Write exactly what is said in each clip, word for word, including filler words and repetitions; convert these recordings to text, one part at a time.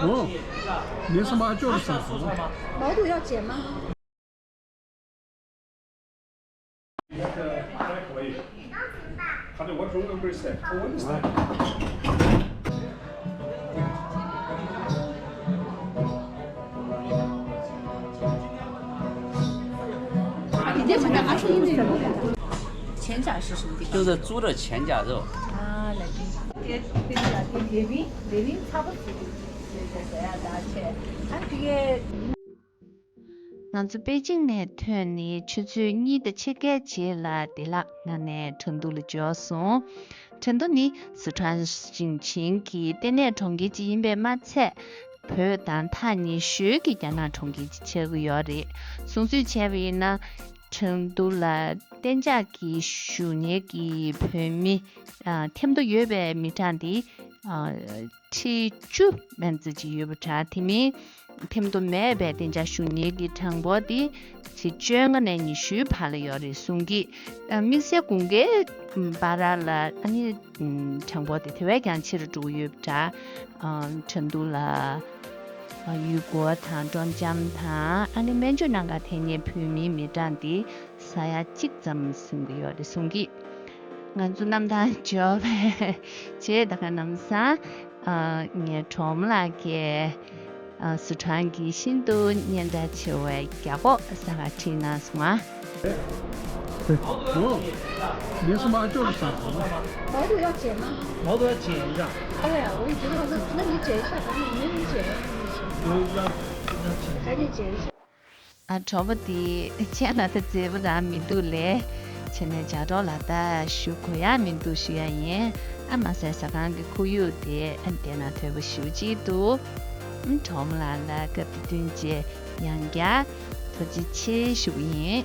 哦，你是麻雀的生活。毛肚要剪吗？ 就是猪的前脚肉。啊，来，这边，这边，这边差不多。 ང་ཚོ་པེ་ཅིང་ནས་ཐོན་ནས་ཆུ་ཚོད་གཉིས་དང་ཕྱེད་ཀའི་རྗེས་ལ་བདེ་བླག་ངང་ནས་ཁྲིན་ཏུའུ་ལ་འབྱོར་སོང་། ཁྲིན་ཏུའུ་ནི་སི་ཁྲོན་ཞིང་ཆེན་གྱི་ལྟེ་གནས་གྲོང་ཁྱེར་ཅིག་ཡིན་པས་མ་ཚད། བོད་དང་ཐག་ཉེ་ཤོས་ཀྱི་རྒྱ་ནག་གྲོང་ཁྱེར་ཅིག་ཆགས་ཀྱི་ཡོད་རེད། སོང་ཚོད་བྱས་པ་ཡིན་ན། ཁྲིན་ཏུའུ་ལ་གཏན་འཇགས་ཀྱི་བཞུགས་གནས་ཀྱི་བོད་མི་ཨ་ཐེམ་ཐོ་ཡོད་པའི་མི་གྲངས་དེ་ཨ་ཁྲི་བཅུ་མན་ཙམ་ཅིག་ཡོད་པ་འདྲ། དེ་མིན་ཐེམ་ཐོ་མེད་པའི་གཏན་འཇགས་བཞུགས་གནས་ཀྱི་གྲངས་འབོར་དེ་ཁྲི་བཅོ་ལྔ་ནས་ཉི་ཤུའི་བར་ལ་ཡོད་རེད་གསུང་གི། ཨ་དམིགས་བསལ་དགུན་ཁའི་བར་ལ་ཨ་ནི་གྲངས་འབོར་དེ་དེ་བས་ཀྱང་ཆེ་རུ་འགྲོ་གི་ཡོད་པ་འདྲ། ཨ་ཁྲིན་ཏུའུ་ལ་ཨ་ཡུལ་སྐོར་དང་སྤྲོ་འཆམ་དང་ཨ་ནི་སྨན་བཅོས་གནང་གར་ཕེབས་མཁན་བོད་མིའི་མི་གྲངས་དེ་ས་ཡ་གཅིག་ཙམ་ཟིན་གྱི་ཡོད་རེད་གསུང་གི། ང་ཚོ་གནམ་ཐང་འབྱོར་བའི་རྗེས་ད་ག་ལམ་སང་ཨ་ངའི་གྲོགས་མོ་ལགས་ཀྱིས་ཨ་སི་ཁྲོན་གྱི་ཤིན་ཏུ་སྙན་གྲགས་ཆེ་བའི་རྒྱ་ཁོག་ཟ་ཁང་ཁྲིད་གནང་སོང་ང་། 哦，你是麻雀的生活。毛肚要剪吗？毛肚要剪一下。哎呀，我一直忘了，那你剪一下，反正你们剪了，那你剪。有要要剪。赶紧剪一下。 ཨ་གྲོགས་པོ་དེ་ཁྱེད་ལ་ད་མཛེས་པོ་རང་མི་འདུག་ལས། བྱས་ནས་ལྗགས་སྒྲོག་ལ་ད་ཞུ་དགོས་ཡག་མི་འདུག་ཞུ་ཡག་ཡིན། ཨ་མ་ཟད་ཟ་ཁང་གི་ཁོར་ཡུག་དེ་ཨ་བལྟས་ན་དོད་པོ་ཞེ་པོ་ཅིག་འདུག་ཨ་གྲོགས་མོ་ལགས་ལ་སྐབས་དེ་བསྟུན་བྱས་ཡང་བསྐྱར་ཐུགས་རྗེ་ཆེ་ཞུ་གི་ཡིན།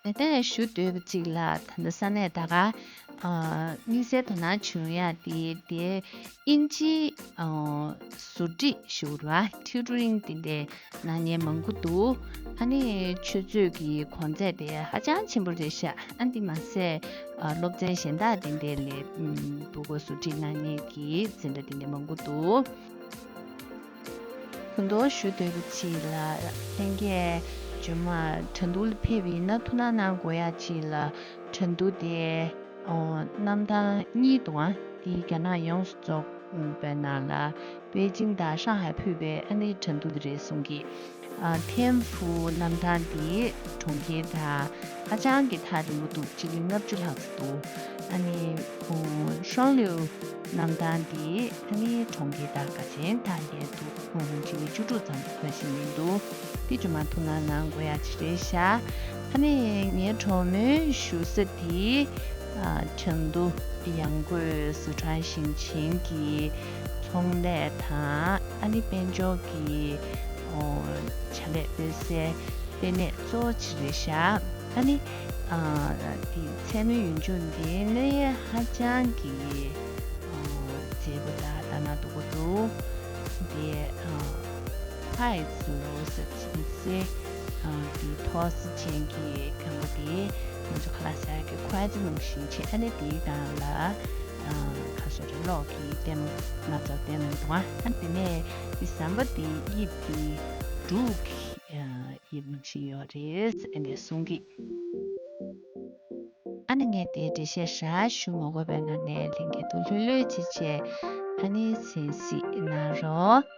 ད་ལྟ་ཞུ་འདོད་པ་གཅིག་ལ། ད་ལྟ་ས་གནས་ད་ག་ཨ་དམིགས་བསལ་དོ་སྣང་བྱུང་ཡག་དེ་དེ་དབྱིན་ཇིའི་ཨ་ཟུར་ཁྲིད་ཞུ་ར་ཊིའུ་ཊོ་རིང་དེ་འདྲའི་གནང་མཁན་མང་པོ་འདུག་ཨ་ནི་ཆུ་ཚོད་ཀྱི་གོང་ཚད་དེ་ཧ་ཅང་ཆེན་པོ་རེད་ཤག་ཨ་འདི་མ་ཟད་ཨ་སློབ་ཚན་གཞན་དག་དེ་འདྲའི་ལས་ཨུམ་ཕྲུ་གུ་ཟུར་ཁྲིད་གནང་མཁན་གྱི་འཛིན་གྲྭ་དེ་འདྲ་མང་པོ་འདུག་གོ་མདོ་ཞུ་འདོད་པ་ཅིག་ལ། ལྷན་རྒྱས་རྗེས་མ་ཁྲིན་ཏུའུ་ལ་ཕེབས་པ་ཡིན་ན་ཐུགས་སྣང་གནང་དགོས་ཡག་ཅིག་ལ། ཁྲིན་ཏུའུ་དེ་ཨོ་གནམ་ཐང་གཉིས་འདུག་ཨ། དེའི་རྒྱ་ནག་ཡོངས་སུ་རྫོགས་པའི་ནང་ལ་པེ་ཅིང་དང་ཧྲང་ཧའེ་ཕུད་པའི་ཨ་ནི་ཁྲིན་ཏུའུ་དེ་རེད་གསུང་གི། ཨ་ཐེན་ཧྥུའུ་གནམ་ཐང་དེ་གྲོང་ཁྱེར་དང་ཧ་ཅང་གི་ཐག་རིང་པོ་འདུག་སྤྱི་ལེ་ལྔ་བཅུ་ལྷག་ཙམ་འདུག་ཨ་ནི་ཧྲོང་ལིའུ་གནམ་ཐང་དེ་ཨ་ནི་གྲོང་ཁྱེར་དང་དགའ་ཆེན་ཐག་ཉེ་འདུག་སྤྱི་ལེ་བཅུ་དྲུག་ཙམ་ཕལ་ཆེར་མི་འདུག་དེ་ཇོ་མ་ཐུགས་སྣང་གནང་དགོས་ཡ་ཅིག་རེད་ཤག་ཨ་ནི་ངའི་གྲོགས་མོའི་བཞུགས་ས་དེ་ཨ་ཁྲིན་ཏུའུ་ཡང་སྒོས་སི་ཁྲོན་ཞིང་ཆེན་གྱི་ཚོང་ལས་དང་ཨ་ནི་དཔལ་འབྱོར་གྱི་ཨོ་བྱ་ལས་སྤེལ་སའི་ལྟེ་གནས་གཙོ་བོ་ཅིག་རེད་ཤག་ཨ་ནི་ཨ་དེ་མཚན་མོའི་ཡུལ་ལྗོངས་འདི་གནས་ཡུལ་ཧ་ཅང་གི་ཨ་མཛེས་པོ་དང་ལྟ་ན་སྡུག་པོ་འདུག་དེ་ཨ་ཧའེ་ཙི་ལོ་ཟེར་ཅིག་སེ་ཨ་དེ་ཐོག་སི་ཅན་གྱི་མཁན་པོ་དེ་ང་ཚོ་ཁ་ལག་ཟ་ཡག་གི་ཁོ་ཨ་ཙི་ནང་བཞིན་བྱས། ཨ་ནི་དེའི་སྒང་ལ་ཨ་ཁ་སོ་རེ་གློག་གི་ལྟད་མོ་སྣ་ཚོགས་བསྟན་གནང་འདུག་ཨ་དེ་ནས་དེ་ཟམ་པ་དེ་དབྱིབས་དེ་འབྲུག་གི་ཨ་དབྱིབས་ནང་བཞིན་ཡོད་རེད་ཟེར་ནས་གསུང་གི། ཨ་ནི་ངས་དེའི་འགྲེལ་བཤད་རགས་ཞུ་མ་དགོས་པའི་ངང་ནས་ལྷན་རྒྱས་ཚོ་ལྷོད་ལྷོད་བྱེད་བྱས་ཨ་ནི་གསན་གཟིགས་གནང་རོགས།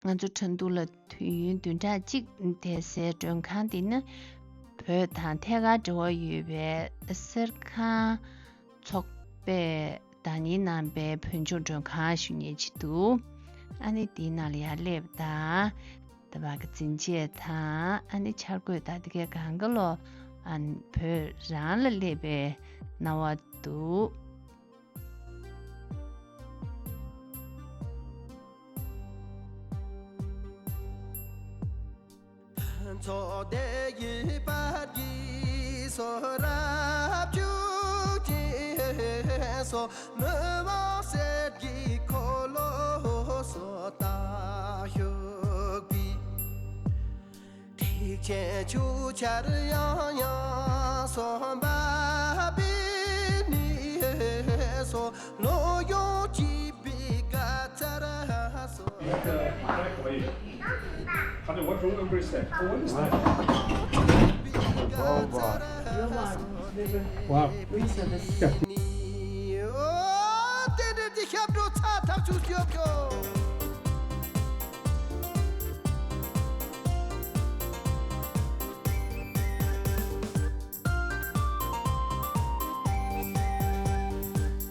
ང་ཚོ་ཁྲེང་ཏུའུ་ལ་དུས་ཡུན་བདུན་ཕྲག་གཅིག་བསྡད་སའི་མགྲོན་ཁང་འདི་ནི་བོད་དང་ཐད་ཀར་འབྲེལ་བ་ཡོད་པའི་གསེར་ཁང་ཚོགས་པས་བདག་གཉེར་གནང་པའི་བོད་ལྗོངས་མགྲོན་ཁང་ཞུ་མཁན་ཅིག་འདུག་ཨ་ནི་འདིའི་ནང་ལ་ཡར་སླེབས་དང་། ད་བར་གྱི་འཛིན་ཆས་དང་ཨ་ནི་འཆར་འགོད་དང་དེ་གའི་གང་ག་ལོ་ཨ་ནི་བོད་རང་ལ་སླེབས་པའི་སྣང་བ་འདུག་ཚོགས་སྡེ་ཡི་པར་གྱི་སོ་རབ་བཅུ་གཅིག་སོ། མི་དབང་གསེར་གྱི་འཁོར་ལོ་སོ་ད་བཞུགས་པའི། ཐེག་ཆེན་ཆོས་འཆར་ཡང་ཡང་སོ་འབབ་པའི་གནས་སོ། ལོ་ཡོངས་སྐྱིད་པའི་དགའ་ཚལ་སོ། Honey, what's wrong with this? What is that? Wow. ཨོ། རྟེན་འབྲེལ་གྱི་ཞབས་བྲོ་ཚ་ཐག་ཆོད་ཤོག་ཤོག་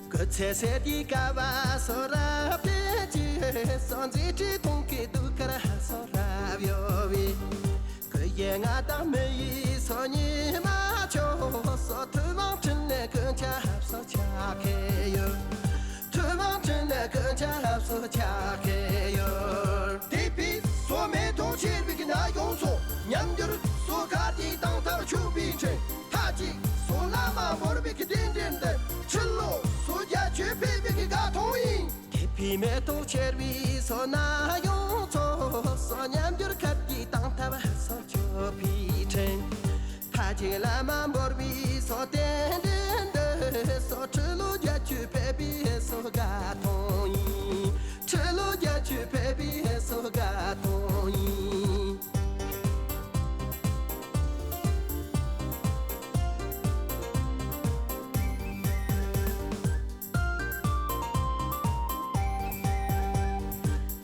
སྐུ་ཚེ་ཟད་དེ་དཀའ་བ་སོ་རབ་བརྟན་གྱི་སོ། མཛད་འཕྲིན་གཏོང་གི་གདུགས་དཀར་སོ་རབ་གཡོ་བའི། སྐུ་ཡི་མངའ་བདག་མི་ཡི་སོ་ཉི་མ་མཆོག་སོ། ཐུབ་དབང་འཕྲིན་ལས་ཀུན་ཁྱབ་སོ་ཕྱག་འཁྱེར་ཡོད། ཐུབ་དབང་འཕྲིན་ལས་ཀུན་ཁྱབ་སོ་ཕྱག་འཁྱེར་ཡོད། དད་པའི་སོ་མེ་ཏོག་ཆེར་བིག་ན་ཡོངས་སོ། ཉམས་འགྱུར་སོ་ཁ་དེ་དང་ཐག་ཆོད་པའི་ཕྲིན། མཐའ་གཅིག་སོ་བླ་མ་འབོར་བིག་རྟེན་འབྲེལ་འདི། ཕྱི་ལོ་སོ་རྒྱ་ཆོས་འཕེལ་བིག་དགའ་ཐོང་ཡིན། དད་པའི་མེ་ཏོག་ཆེར་བིག་སོ་ན་ཡོངས་སོ། སོ་ཉམས་འགྱུར་ཁ་དེ་དང་ཐག་སོ་ཆོད་པའི་ཕྲིན། མཐའ་གཅིག་བླ་མ་འབོར་བིག་སོ་རྟེན་འབྲེལ་འདི་སོ། ཁྲི་ལོ་བརྒྱད་ཅུ་ཕེབས་པའི་སོ་དགའ་ཐོང་ཡིན། ཁྲི་ལོ་བརྒྱད་ཅུ་ཕེབས་པའི་སོ་དགའ་ཐོང་ཡིན།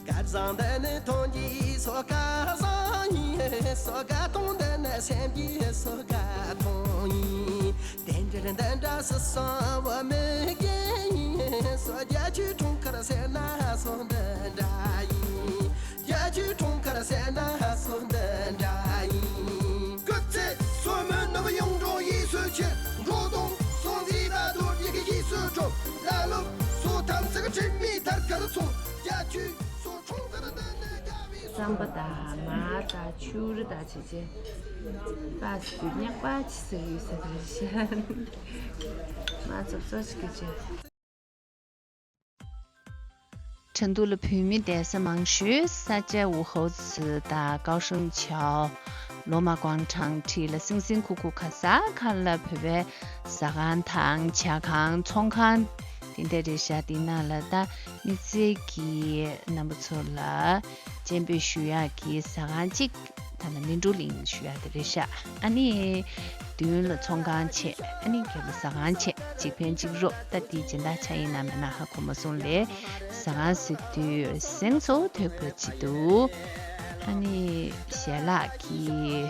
སྐལ་བཟང་འདི་ནི་དོན་གྱི་སོ་སྐལ་བཟང་ཡིན། སོ་དགའ་ཐོང་འདི་ནི་སེམས་ཀྱི་སོ་དགའ་ཐོང་ཡིན། རྟེན་འབྲེལ་འདི་འདྲ་སུ་སོང་བ་མི་རྒན་ཡིན། སོ་རྒྱ་ཆོས་འཁྲུངས་སྐར་ཟེར་ན་སོ་འདི་འདྲ་ཡིན། རྒྱ་ཆོས་འཁྲུངས་སྐར་ཟེར་ན་སོ་འདི་འདྲ་ཡིན། སྐུ་ཚེ་སོ་མི་ནུབ་ཡོངས་འགྲོ་ཡིད་སུ་ཆེ། འགྲོ་དོན་སོ་མཛེས་པ་རྡོ་རྗེ་གི་ཡིད་སུ་འགྲོ། ལ་ལུག་སོ་ཐམས་ཅད་དྲི་མེད་ཐར་ཁར་སོང་། རྒྱ་ཆོས་སོ་འཁྲུངས་སྐར་འདི་ནི་དགའ་བའི་རྩམ་པ་དང་མར་དང་ཆུ་རུ་དང་བྱས་རྗེས། པ་སི་ཉག་པ་ཅི་ཟེར་ཡོད་ཟེར་རེད་ཤག་མ་ཚོགས་གཙོ་ཅིག་གི་ཆེ། ཁྲེང་ཏུའུ་ལ་བོད་མི་བསྡད་ས་མང་ཤོས་ས་ཆ་ཝུ་ཧོ་ཙི་དང་ཀའོ་ཧྲུན་ཆའོ། ལོ་མ་ཀོང་ཁྲང་འཁྲིས་ལ་སིང་སིང་ཁུག་ཁུག་ག་ས་ག་ལ་བོད་པའི་ཟ་ཁང་དང་ཇ་ཁང་ཚོང་ཁང་དེ་འདྲ་རེད་ཤག་དེ་ནང་ལ་ད་མི་ཚེ་གི་རྣམ་པ་ཚོ་ལ་སྤྱན་འབུལ་ཞུ་ཡག་གི་ཟ་ཁང་གཅིག་ད་ལྟ་མིན་ཀྲུའུ་གླིང་ཞུ་ཡག་དེ་རེད་ཤག་ཨ་ནི་མདུན་ལ་ཚོང་ཁང་བྱས། ཨ་ནི་རྒྱབ་ལ་ཟ་ཁང་བྱས། གཅིག་ཕན་གཅིག་རོགས། ད་དེའི་སྦྱིན་བདག་ཆ་ཡིན་ན་མེད་ན་ཧ་གོ་མ་སོང་ལས། ཟ་ཁང་ཟེར་དུས་སེམས་ཚོར་དོད་པོ་ཅིག་འདུག་ཨ་ནི་ཞལ་ལག་གི་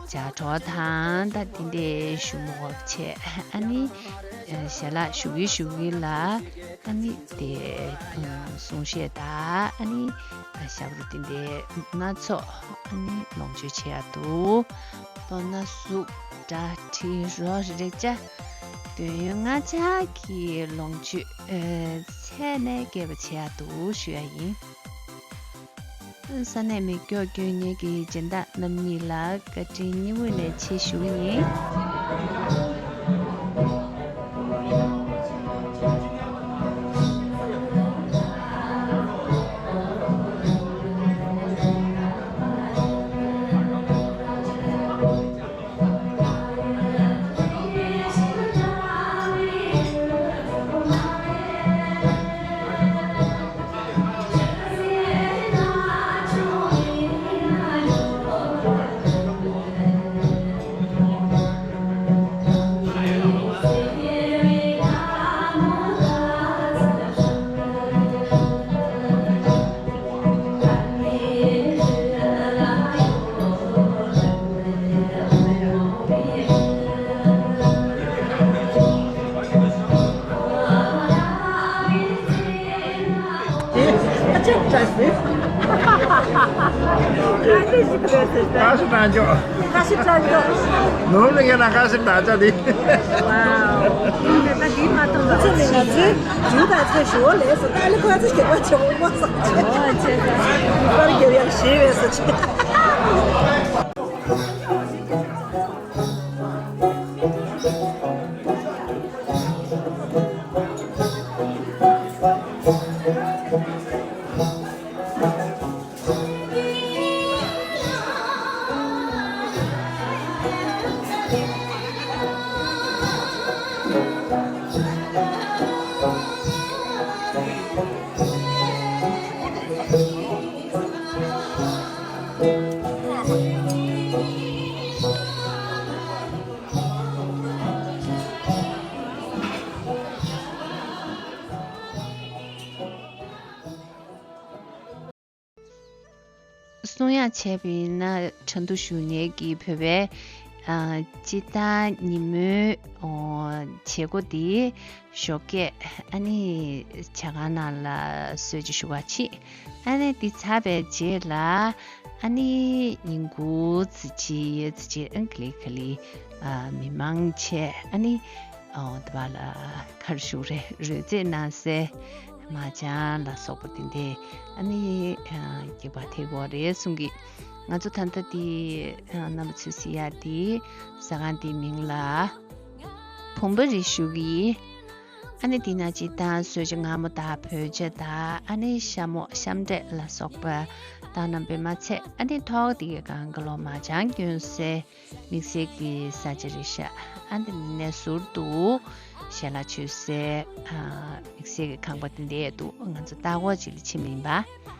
ཇ་གྲོགས་དང་ད་དེ་འདྲའི་ཞུ་མོ་བྱས། ཨ་ནི་ཞལ་ལག་ཞུ་གི་ཞུ་གི་ལ། ཨ་ནི་དེ་གསུང་བཤད་དང་ཨ་ནི་ཞབས་བྲོ་དེ་འདྲའི་སྣ་ཚོགས་ཨ་ནི་ལོངས་སྤྱོད་བྱེད་ཡག་འདུག་མདོར་ན་གཟུགས་སྒྲ་དྲི་རོ་རེག་བྱ་དུས་ཡུན་ལྔ་ཆ་གི་ལོངས་སྤྱོད་ཚད་ནས་རྒྱས་པ་བྱེད་ཡག་འདུག་ཞུ་ཡག་ཡིན། ས་གནས་མེ་སྒྱོགས་སྐྱོན་ཉེས་ཀྱི་སྦྱིན་བདག་རྣམ་གཉིས་ལ་བཀའ་དྲིན་སྙིང་དབུས་ནས་ཆེ་ཞུ་གི་ཡིན། ཁ་ཤས་དྲང་ཆོག་ཁ་ཤས་དྲང་ཆོག་ནོར་ལ་ཡིན་ན་ཁ་ཤས་དྲང་ཆོག་དེ། ཝའོ། ད་འདི་མ་གཏོང་ད་ཚེ་ནས་ང་ཚོའི་རྒྱུ་དང་ཚེ་ཞུ་བ་ལས་སོ་ད་ལས་ཁོ་ཚོ་སྐྱེ་བ་ཆེ་བོ་མ་སོང་ཆེ། ཨོ་ཆེ་ད། པར་རྒྱབ་ཡག་ཞེས་བས་སོ་ཆེ། གསུང་ཡག་བྱས་པ་ཡིན་ན་ཁྲ་འདུ་ཞུ་མཁན་གྱི་བོད་པའི་ཨ་སྤྱིར་བཏང་ཉིན་མོའི་ཨོ་བྱེད་སྒོ་འདི་ཞོགས་ཀས་ཨ་ནི་ཇ་ཁང་ནང་ལ་གསོལ་ཇ་ཞུ་བ་བྱེད། ཨ་ནི་འདི་ཚར་བའི་རྗེས་ལ་ཨ་ནི་ཉིན་གུང་ཙམ་ཅིག་ཙམ་ཅིག་ཨ་ནི་ག་ལེ་ག་ལེ་ཨ་མི་མང་བྱས་ཨ་ནི་ཨོ་དེ་བ་ལ་ག་རེ་ཞུ་རེད། རོལ་རྩེད་གནང་སའི་མ་ཅང་ལ་སོགས་པ་དེ་འདྲས་ཨ་ནི་ཨ་སྐྱེས་པ་ཐེག་གོ་རེད་གསུང་གི། ང་ཚོ་ད་ལྟ་དེ་ཨ་རྣམ་པ་ཚོས་གཟིགས་ཡག་དེ་ཟ་ཁང་དེའི་མིང་ལ་བུམ་པ་རེད་ཞུ་གི་ཡིན། ཨ་ནི་དེ་ན་སྤྱིར་བཏང་གསོལ་ཇ་མངར་མོ་དང་བོད་ཇ་དང་ཨ་ནི་ཤ་མོག་ཤམ་འབྲས་ལ་སོགས་པ་དང་རྣམ་པས་མ་ཚད་ཨ་ནི་ཐོག་དེ་གའི་སྒང་ག་ལོ་མ་ཅང་གྱོན་སའི་དམིགས་བསལ་གྱི་ས་ཆ་རེད་ཤག་ཨ་འདི་ནས་ཟུར་དུ་ཞལ་ལག་མཆོད་སའི་ཨ་དམིགས་བསལ་གྱི་ཁང་པ་དེ་འདྲས་འདུག་ང་ཚོ་ལྟ་སྐོར་ཅིག་ལ་ཕྱིན་པ་ཡིན་པ།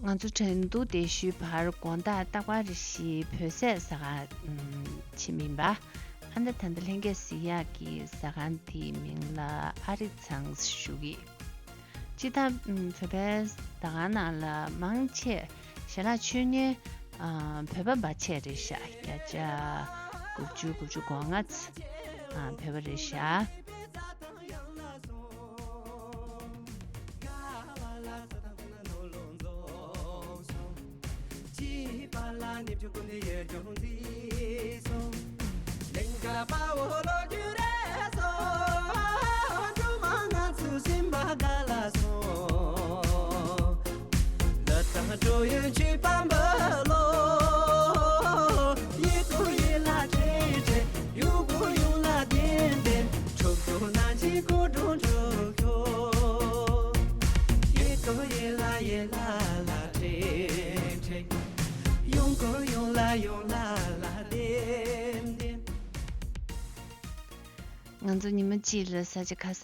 ང་ཚོ་ཁྲེང་ཏུའུ་དེ་བཞུད་བར་དགོང་དག་རྟག་པར་རེ་བཞིན་བོད་ཟས་ཟ་ག་ཕྱིན་པ་ཡིན་པ། ཨ་ནི་ད་ལྟ་ལྷན་རྒྱས་གཟིགས་ཡག་གི་ཟ་ཁང་དེའི་མིང་ལ་ཨ་རིག་ཚང་ཞུ་གི། སྤྱིར་བཏང་བོད་པའི་ཟ་ཁང་ནང་ལ་མང་ཆེ་ཞལ་ལག་མཆོད་མཁན་བོད་པ་འབའ་ཆེ་རེད་ཤག་བརྒྱ་ཆ་དགུ་བཅུ་དགུ་བཅུ་གོ་ལྔ་ཙམ་བོད་པ་རེད་ཤག་ང་ཚོ་ཉི་མ་གཅིག་ལ་ས་ཆ་ག་ས་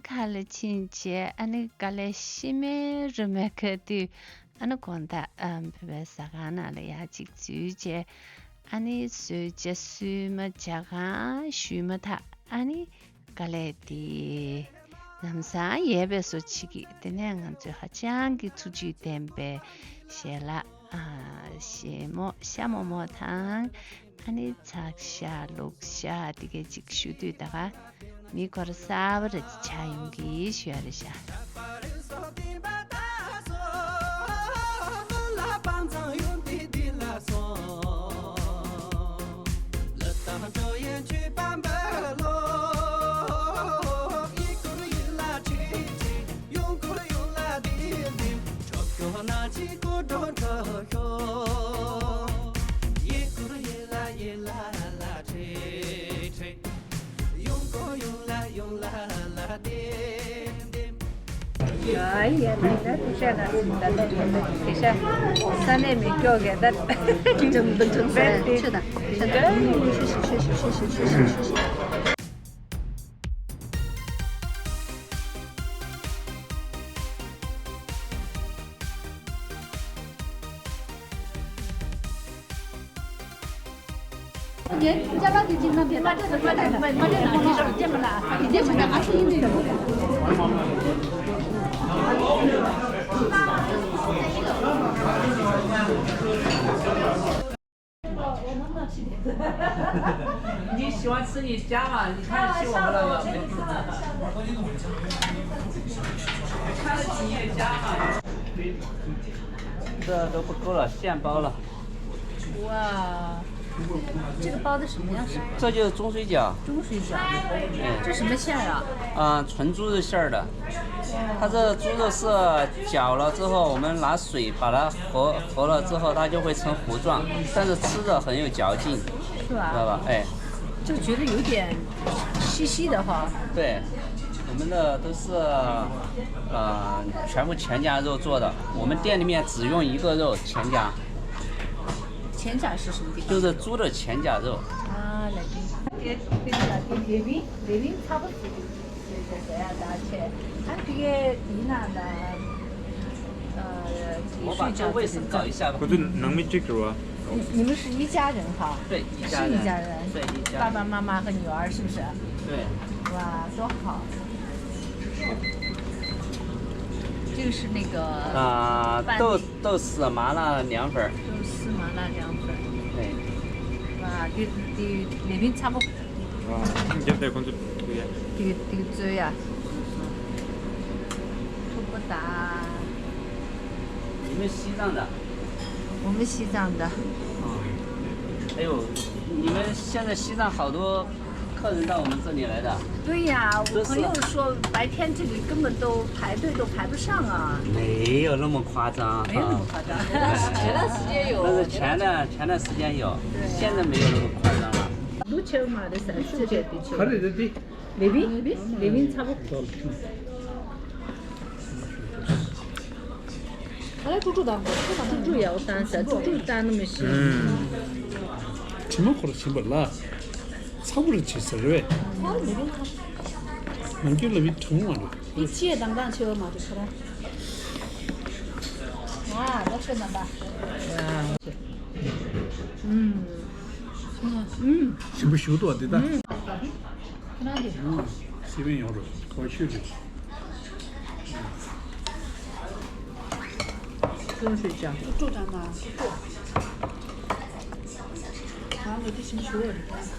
ག་ལ་ཕྱིན་རྗེས་ཨ་ནི་དཀའ་ལས་ཤི་མེད་རུ་མེད་ཁ་དུས་ཨ་ནི་དགོང་དག་ཨ་བོད་པའི་ཟ་ཁང་ནང་ལ་ཡར་གཅིག་འཛུལ་རྗེས་ཨ་ནི་གསོལ་ཇ་བསུ་མ་ཇ་གང་ཞུས་མ་ཐག་ཨ་ནི་དཀའ་ལས་དེ་ལམ་སང་ཡལ་བའི་བཟོ་བྱེད་ཀྱི། དེ་ནས་ང་ཚོས་ཧ་ཅང་གི་ཐུགས་རྒྱུས་ལྡན་པའི་ཞལ་ལག་ཨ་ཞལ་མོ་ཤ་མོག་མོག་དང་ ཨ་ནི་ཚགས་ཤ་ལུག་ཤ་དེ་གས་ཅིག་ཞུ་དུས་ད་ག་མི་ཁོ་ར་གསར་པ་རེ་ཆགས་ཡོང་གི་ཞུ་ཡ་རེད་ཤག你喜欢吃你加嘛，你看吃我们那个。看你也加嘛。这都不够了，现包了。哇，这个包的什么样式？这就是中水饺。中水饺，哎，这什么馅儿啊？啊，纯猪肉馅儿的。它这猪肉是绞了之后，我们拿水把它和和了之后，它就会成糊状，但是吃着很有嚼劲，是吧？知道吧？哎，就觉得有点稀稀的哈。对，我们的都是呃全部全夹肉做的，我们店里面只用一个肉全夹。全夹是什么地方？就是猪的全夹肉。啊，来听。 我把这个卫生搞一下吧。 我对能没这个啊？你你们是一家人哈？对，一家人。是一家人。对，一家人。爸爸妈妈和女儿是不是？对。哇，多好！这个是那个啊，拌豆豆豉麻辣凉粉儿。豆豉麻辣凉粉儿。对。哇，这这里面差不多。 རྒྱབ་དེ་ཁོང་ཚོ་ཐུག་ཡ། ཏིག་ཏིག་བཙོས་ཡ། ཐུག་པ་ད།你们西藏的？我们西藏的。哎呦，你们现在西藏好多客人到我们这里来的。对呀，我朋友说白天这里根本都排队都排不上啊。没有那么夸张。没有那么夸张。前段时间有。那是前段前段时间有，对呀。现在没有那么夸张了。 ལུག་ཆེ་བ་མ་རེད་ཟེར་ཤུགས་ཆེ་དེ་ཆེ། ག་རེ་རེད་དེ། ལེ་བིན། ལེ་བིན་ཚ་པོ། ཨ་ལེ་ཀྲུག་ཀྲུག་དང་ཀྲུག་ཀྲུག་ཡག་པོ་བཏང་ཟེར། ཀྲུག་ཀྲུག་བཏང་ནི་མི་ཤེས། དྲི་མ་ཁོ་ར་ཕྱིན་པ་ལ། ཚ་པོ་རེ་བྱེད་ཟེར་བས། ཚ་པོ་ལེ་བིན་ཚ་པོ། ནམ་རྒྱུན་ལེ་བིན་གྲང་མོ་མ་རེད། དེ་ཅི་ཡས་དང་དང་ཆེ་བ་མ་རེད་ཁོ་ར། ང་ལོ་ཆེ་ན་པ། ཨུམ། ཞིམ་པོ་ཞིག་འདུག་བ་འདི་ད། ཁྱེད་རང་གི། སི་པན་ཡོང་རོགས་གོ་ཤོད་རེད། ཅུང་ཞིག་ཅང་། ཀྲུག་ཀྲུག་དང་ན་ཀྲུག་ཀྲུག་ང་ལོ་དེ་ཞིམ་ཞུ་བ་རེད། ཁྱོད་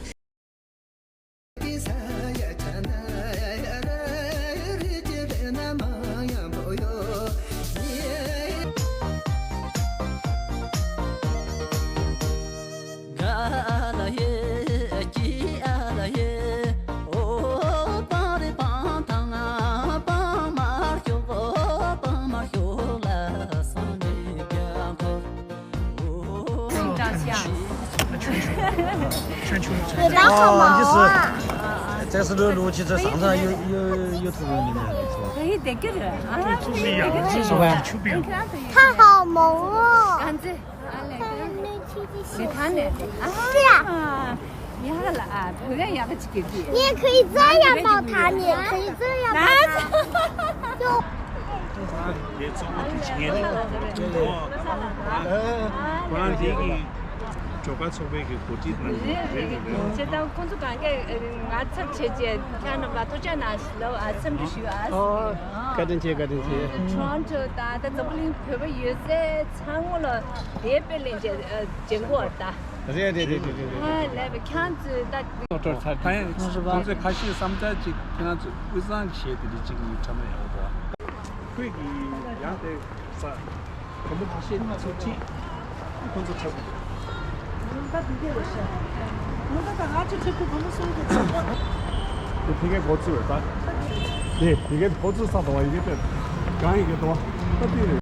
ལ་ཧ་མ་འོང་ཨ། 这是露露去这上场又又又吐露你们是吧？ 可以得给了啊，可以得给了。是吧？他好萌哦。干子，啊，来个。没看呢。啊，是啊。你好了啊，不然要不去给你。你也可以这样抱他，你也可以这样抱他。就。ཇོ་ཁང་ཚོགས་པའི་གི་གོ་སྒྲིག་གནང་རེད་རེད་རེད། བྱས་ཙང་ཁོང་ཚོ་གང་གས་ང་ཚབ་བྱས་རྗེས་ཁྱེད་རྣམ་པ་ཐུགས་རྗེ་གནང་ལབ། ཨ་འཚམས་འདྲི་ཞུ། ཨ་ཨོ། བཀའ་དྲིན་ཆེ། བཀའ་དྲིན་ཆེ། Toronto་དང་ད་འཛམ་བུ་གླིང་བོད་པ་ཡོད་ཚད་ཚང་མ་ལ་དེ་དཔེ་ལེན་བྱས་མཇལ་གོ་ད། རེད་རེད་རེད་རེད་རེད། ཨ་ལས་པ་ཁྱེད་ཚོས་ད་ད་ཡང་ཁོང་ཚོས་ཁ་ཤས་བསམ་འཆར་ཅིག་ཁྱེད་རང་ཚོས་དབུས་གཙང་བྱས་དེ་འདྲ་ཅིག་ཡིན་ཁྲ་མ་ཡག་པོ་འདུག་ཁོས་ཀྱིས་ཡང་དེ་ས་བུ་མོ་ཁ་ཤས་ཚུར་ཁྲིད། ཁོ་ཚོ་འཁྲབ་ཀྱི་འདུག་ད་འདི་གས་རེད་ཤག་ད་ད་ང་ཚོ་ཁྲིད་དུས་བུ་མོ་གསུམ་གྱི་ཚོགས་པ། དེ་ཕ་གིའི་འགོ་ཚུགས་རེད་ད། དེ་ཕ་གིའི་འགོ་ཚུགས་ས་དང་བ་ཡི་གེ་དེ་གང་ཡི་གེ་དང་བ་ད་དེ་རེད།